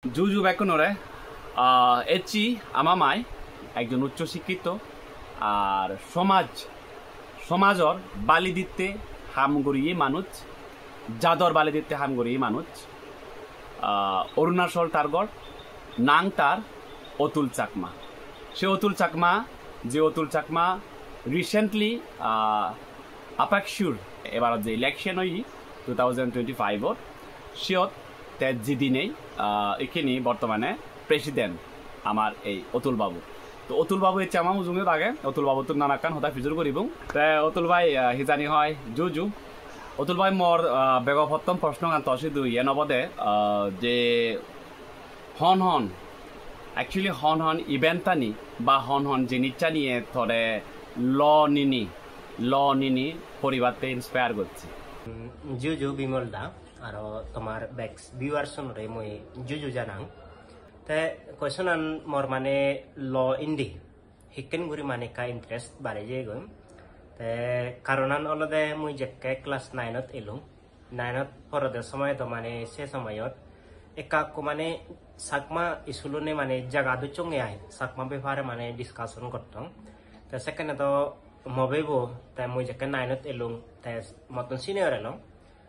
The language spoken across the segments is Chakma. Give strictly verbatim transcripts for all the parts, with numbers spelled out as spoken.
Ju ju bekkunore, ah, ecchi ama mai ekjon uccho sikkito ar somaj, somajor bali ditte ham guriye manuj, jador bali ditte ham guriye manuj, ah, Arunachal tar gor, nang tar Atul Chakma. Se Atul Chakma, je Atul Chakma recently, ah, APCSU-r ebarot je election oye two thousand twenty-five-or, siyot te jidinei, ah, ikkini bortomane president amar ei Atul babu. To Atul babu ecche ama mujunge age, Atul babuttun nanakkan hoda pijor guribong. Te Atul bhai, ah, hi jani hoi, ju ju. Atul bhai, mor, ah, bego pottom proshnogan to sidu iyen obode, ah, je hon hon, actually hon hon event-ani ba hon hon jinisaniye tore lo nini, lo nini poribatte inspire gocche? Mm, ju ju Bimal da, aro tomar bek viewers-unore mui ju ju janang. Te question-an mor mane lo indi hikken guri mane ekka interest bare jeyegoi. Te karonan olode mui jekke class nine-ot elung, nine-ot porode somoyot mane se somoyot ekka ekko mane Chakma school-une mane jaga docchonge ai, Chakma bepare mane discussion gottong. Te sekkene do mo bebo, te mui jekke nine-ot elung, te mottun senior elong.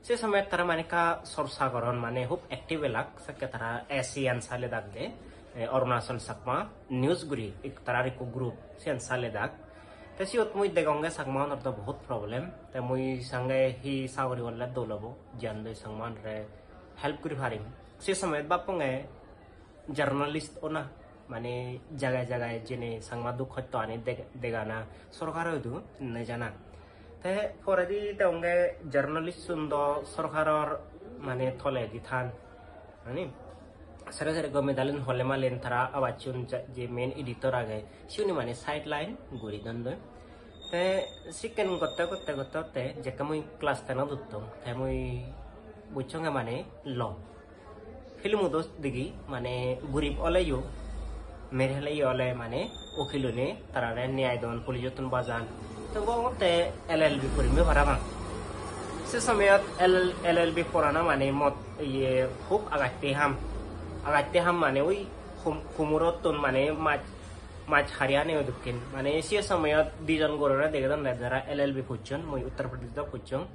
Se somoyot tara mane ekka chorcha goron, mane hub active elak, sekke tara A C N sale dak de, eh, Arunachal Chakma News guri, ik-, tarar ikko group, siyan sale dak. Te siyot mui degonge Chakma unor do bohut problem. Te mui sange hi sagori gorle dol obo, jiyan doi Chakma unore help guri parim. Se somoyot bapponge journalist ona, mane jagai jagai jene Changma duk hosto ani deg-, degana sorkar hoidu nejana. Te poredi degonge journalist-un do sorkaror mane toledi than, mane sere sere gome dalen hole malen tara abacchun ja-, je main editor age, siuni mane sideline guri don doi. Te sikken gotte gotte gotte gotte jekke mui class ten-ot uttong, te mui bucchonge mane lo. Film-o do degi, mane gurib oleyo, mere heleyo ole mane ukilune tarare niyai don, police-ottun bajan. Te ubo ongotte L L B porim parapang. Se somoyot L-, L L B porana mane mot iye hub agatte ham. Agatte ham mane ui hum-, humurottun mane maj, maj hari ane oi dokken. Mane se somoyot dijon gorore degedonne jara L L B pocchon, mui Uttar Pradesh-ot pocchong.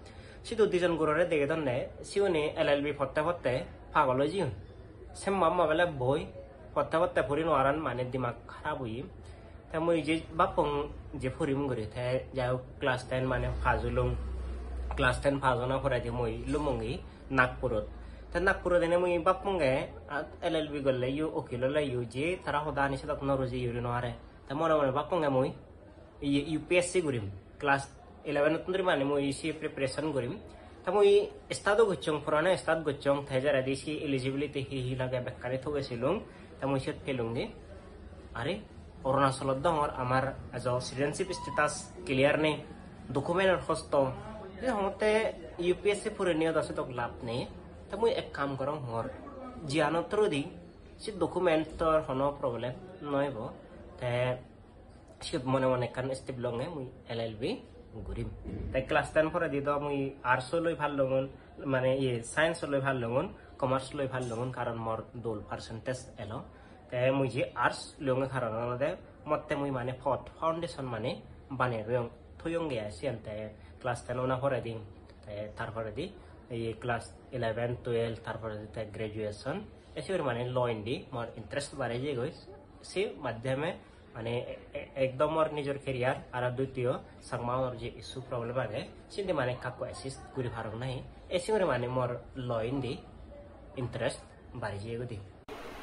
Sidu dijon gurore degedonne, siune L L B potte potte pagol oi jeyon. Semma mobile boi potte potte puri nw paron, mane dimak harap oye. Te mui je bappong je purim guri, te jai hok class ten mane pass olung. Class ten pass ona poredi mui lumongi Nagpurot. Te Nagpurot ene mui bapponge, ah, L L B golle yo, ukil ole yo, je tara hoda ani sedok nw ruje yuri nw pare. Te mone mone bapponge mui iye U P S C gurim. Class eleven-ottun dhuri mane mui se preparation gurim. Te mui start-o gocchong, porana start gocchong, te jeredi se eligibility hi hi lage bekkani thoge silung. Te mui siyot pelung de. Are, Arunachalot dongor, amar ejo citizenship status clear nei, document-or hosto. Te hongotte U P S C puri niyo do sedok lab nei. Te mui ek kam gorong hor, jiyano through di, se document-or hono problem noi bo. Te siyot mone mone ekkan step longe mui L L B gurim. Te class ten poredi do mui arts-o loi pallongun, mane iye science-o loi pallongun, commerce loi pallongun, karon mor dol percentage elo. Te mui je arts longe karon olode motte mui mane pot foundation mane banei toyong, toyonge ai siyan te class ten ona poredi, te tar poredi iye class eleven, twelve, tar poredi te graduation. Esi guri mane lo indi mor interest bare jeyegoi, se maddheme mane e-, e-, ekdom mor nijor career aro dutiyo Changma unor je issue problem age, sindi mane ekka ekko assist guri parong nahi. Esi guri mane mor lo indi interest bari jeyegoi di.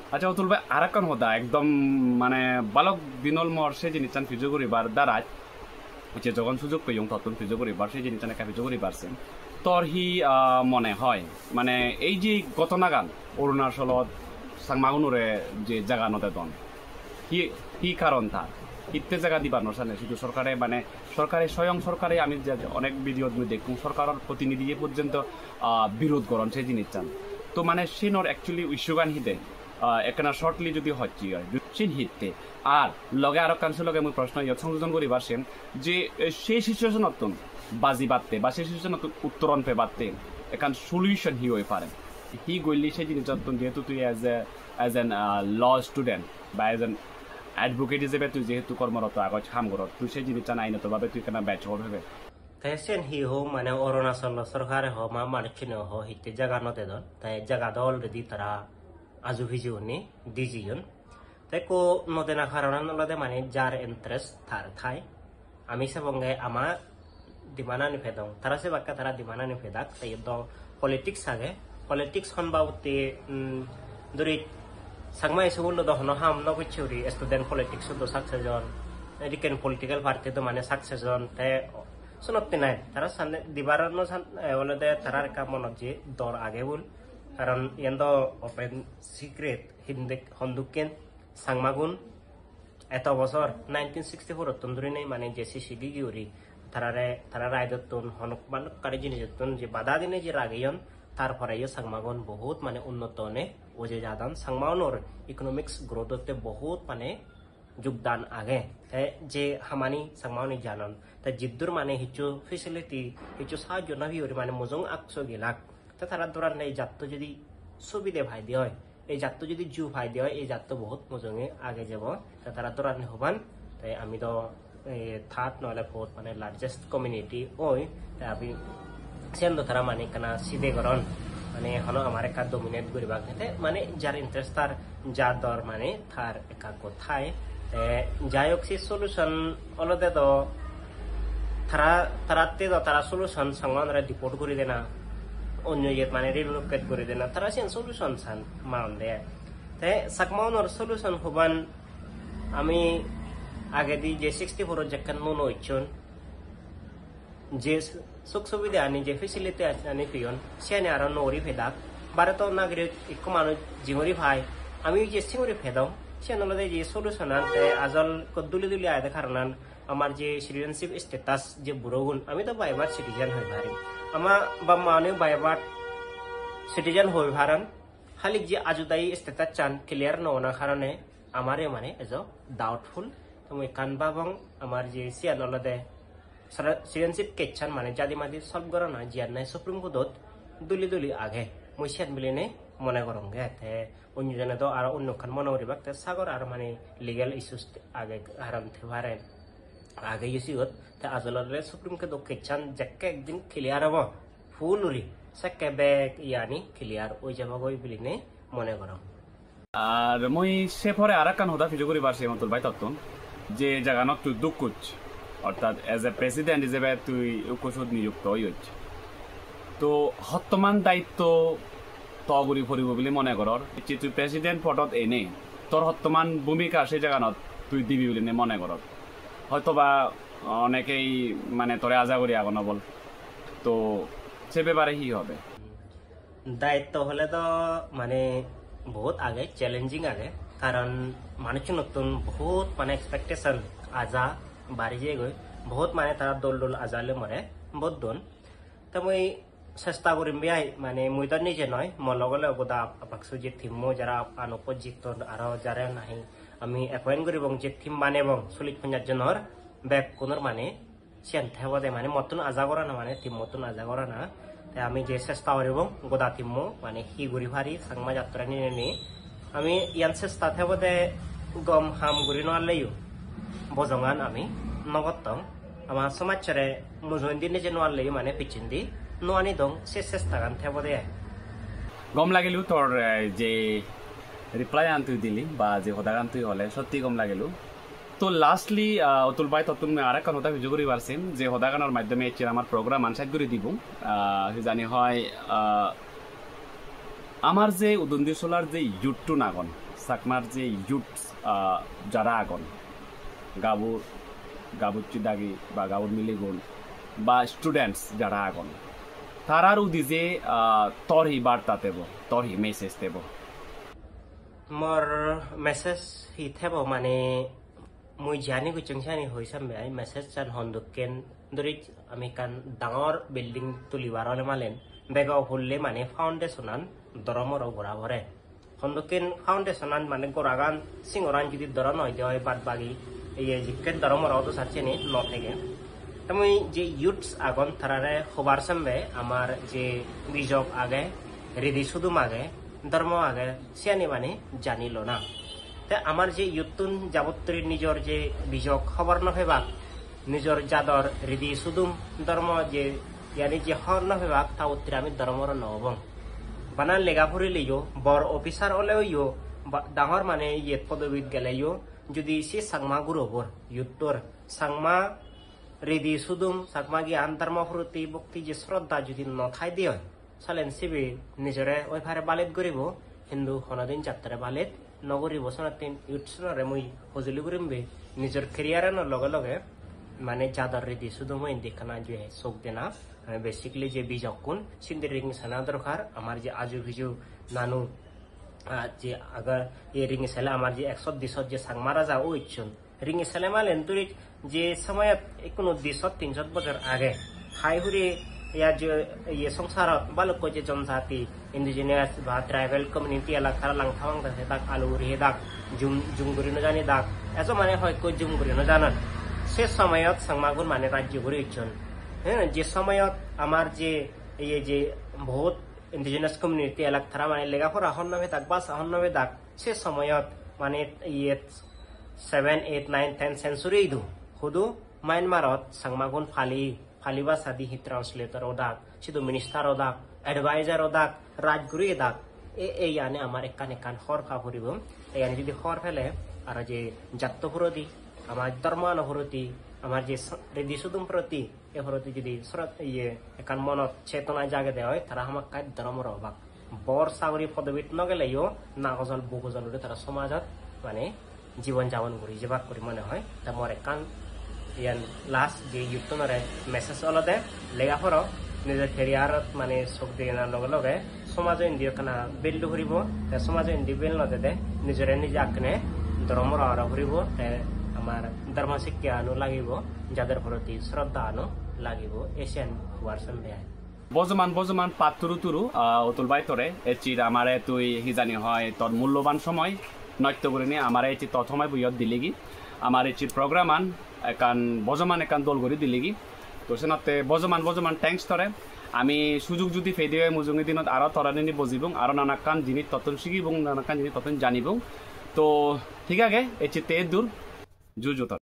Accha, Atul bhai, arekkan hoda, ekdom mane balok din ol mor se jinissan pijor guribar darai, je jogon sujog peyong tottun pijor guribar, se jinissan ekka pijor guribar sen. Tor hi, ah, mone hoi? Mane ei je ghotonagan Arunachalot Changmagunore je jaga no dedon, hi, hi karon tar? Hitte jaga dibar no sane? Sudu sorkare, mane sorkare, soyong sorkare, ami je onek video-t mui dekkung, sorkaror protinidhiye porjonto, ah, birod goron se jinissan. To mane sinor actually issue-gan hide? Ah, ekkena shortly jodi hocche oi, ju-, sin hitte? Ar loge aro ekkan se loge mui proshno iyot songjojon guribar sen je, eh, se situation-ottun bajibatte ba se situation-ottun uttoron pebatte ekkan solution hi oi pare? Hi goille se jinisottun, jehetu tui as a As an, uh, law student ba as an advocate ijebe tui jehetu kormoroto agoj, ham goror, tui se jinissan ainoto bhabe tui ekkena bej hobor pebe. Te siyen hi hom, mane Arunachal sorkare ho, ma manuchchune ho, hitte jaga no dedon. Te jaga do already tara aju piju gune di jeyon. Te ekko no dena karonan olode mane jar interest tar thai. Ami sebonge ama demand ani pedong. Tara sebakke tara demand ani pedak. Te iyot do politics age. Politics hon babotte, mm, duri Changma school do hono ham no gocche guri student politics do success on. Edikken political party do mane success on. Te sonotte nai. Tara sande dibar no san, eh, olode tarar ekka monot je dor age bul. Karon iyan do open secret, hindek hondukken Changmagun eto bosor nineteen sixty-four ottun dhurinei mane je sisi gigi guri tarare, tara raidottun honok balokkani jinijottun je bada dinei je rageyon, tar poreyo Changmagun bohut mane unnoto onei uje jadon. Changmaunor economics growth otte bohut mane jogdan age. Te je hamani Changmauni janon, te jiddur mane hissu facility, hissu sahajjo no peye guri mane mujung akso gelak. Te tara dorane ei jatto jodi subide paide oi, ei jatto jodi ju paide oi, ei jatto bohut mujunge age jebo. Te tara dorane hoban, te ami do, eh, third noile fourth mane largest community oi, te ami siyan do tara mane ekkana side goron, mane hono amare ekka dominate guribak. Te mane jar interest tar, jar dor mane tar ekka ekko thai. Te jai hok, se solution olode do tara, taratte do tara solution Changmaunore deport guri dena, onyo iyet mane relocate guri dena, tara siyan solution san maunde. Te Changmaunor solution hoban, ami agedi je sixty-four-ot jekken nuo nuo icchon, je suk subide ani, je facility ani peyon, siyani aro nuo guri pedak. Bharoto nagorik ikko manuj jinguri pai, ami je singuri pedong, siyan olode je solution an. Te ajol ekko duli duli agede karonan amar je citizenship status je burogun, ami do by birth citizen hoi parim. Ama bap ma-une by birth citizen hoi paron, halik je ajudai status an clear no ona karone amare mane ejo doubtful. Te mui ekkan babong, amar je siyan olode sara citizenship case an mane jadi madi solve gorana, jiyan nahi Supreme Court ot duli duli age, mui siyan bilinei mone goronge. Te onyo jone do aro onno ekkan mone guribak, te sagor aro mane legal issues age, karon te pare age yo siyot. Te ajolore Supreme Court o case an jekke ekdin clear obo, full guri sekke bek iyani clear oi jabogoi bilinei mone gorong. Ar mui se pore arekkan hoda piju guribar sei Otul bhai tottun, je jaganot tui dukkuch, ortat as a president ijebe tui ukko sot niyukto oyoj. To hottoman daitto to guri poribo bili mone goror? Je tui president podot einei, tor hottoman bhumika se jaganot tui dibi bilinei mone goror? Hoytoba onekei mane tore aja guri agon obol. To se bepare hi hobe? Daitto hole do mane bohut age, challenging age, karon manuchunottun bohut mane expectation, aja bari jeyegoi, bohut mane tara dol dol aja loi more vote don. Te mui chesta gurim bhai, mane mui do nije noi, mo loge loge goda APCSU je team-mo, jara anoppo jitton, aro jare nahi ami appoint guribong, je team banebong chollish ponjash jonor, bekkunor mane siyan thebode, mane mottun aja gorana, mane team-mottun aja gorana. Te ami je chesta guribong goda team-mo, mane hi guri pari Changma jattora ninei. Ami iyan chesta thebode, gom ham guri no parleyo bojongan ami no gottong. Ama somajjore mujungedi neje no parleyo, mane picchendi no anidong, se chestagan thebode ai. Gom lagilo tor, eh, je reply an tui dili ba je hodagan tui hole, sotti gom lagilo. To lastly, ah, Otul bhai, tottun mui arekkan hoda piju guribar sem, je hodaganor maddhome ecche amar program an sej guri dibong. Ah, hi jani hoi, ah, amar je Udundisholar je youth-tun agon, Chakmar je youth, ah, jara agon, gabur, gabucchi dagi ba gabur miligun ba students jara agon, tarar udije, ah, tor hi barta tebo, tor hi message tebo? Mor message hi thebo mane, mui jani gochchong siyani hoi sambe ai, message-an hon dokken duri, ami ekkan dangor building tulibar ole malen bego hulle mane foundation-an doromoro gora pore. Hon dokken foundation-an mane goragan singoran judi doron oide oi, bad bagi iye jikke doromoro odo sar siyeni no thege. Te mui je youths agon tarare hobar sambe amar je bijok age, ridi sudum age, dhormo age, siyani mane jani lona. Te amar je youth-tun jabottri nijor je bijok hobor no pebak, nijor jador ridi sudum dhormo je iyani je hobor no pebak, ta uttri ami dhormoro no obong. Bana lega porileyo, bor officer oleyo, ba-, dangor mane iyet podobit geleyo, judi se Changma gurobor, youth-or, Changma ridi sudum, Changma gyan dhormo proti bhokti je sroddha judi no thai de oi, salen sibe nijore oi pare balet guribo, hintu honodin jattore balet no guribo. Sonottun youth-unore mui hojoli gurim be, nijor career-ano loge loge mane jador ridi sudum indi ekkana je sok dena, mane basically je bijokkun sindi ring sana dorkar. Amar je aju biju nanu, ah, je agar ye ring sele amar je ekso disot je Changma raja oichon, ringi sele malen turi je somoyot ikkunu di sot tin sot bojor age, hai hure ya je ye songsarot balukko je jonjati, indigenous ba tribal community elak, tara lang thamang da dak, alu uri he dak, jum, jum guri no jani dak, ejo mane hoyekko jum guri no janon. Se somoyot Changmagun mane rajyo guri uchchon. He, je somoyot amar je ye je bohut indigenous community elak, tara mane lega pora hon no pedak, basa hon no pedak, se somoyot mane iyet seven, eight, nine, ten century idu hudu Myanmarot Changmagun Pali, Pali bhasadi hi translator odak, sidu minister odak, advisor odak, rajguru odak, e, ei iyani amar ekkan ekkan hor pa puribo. Te iyani judi hor pele, aro je jatto purodi, amar dhormo ano purodi, amar je s-, ridi sudum purodi, e purodi judi sorot iye ekkan monot chetona jagede oi, tara hamakkai dhormoro obak. Bor sagori podobit no geleyo, nagojol bugojol guri tara somajot mane jibon jabon guri jebak guri mone hoi. Ta mor ekkan iyan last je youth-unore message olode, lega poro, nijor career-ot mane sok dena loge loge somajo indi ekkana beldu puribo, te somajo indi bel no dede, nijore nije akkene dhormoro aro puribo, te amar dhormo sikkha ano lagibo, jador proti sroddha ano lagibo, esen huar sombe ai. Bojoman, bojoman, patturu turu, ah, Otul bhai tore, ecchir amare tui hijani hoi tor mulloban somoy nosto gurinei amare ecchir tot somoy buyot dilegi. Amar ecchir program an ekkan bojoman ekkan dol guri dilegi. To senotte bojoman, bojoman thanks tore. Ami sujug judi pei de oi mujungi dinot aro tore nini bojibong, aro nanakkan jinis tottun sigibong, nanakkan jinis tottun janibong. To thik age, ecchir te eddur, ju ju tore.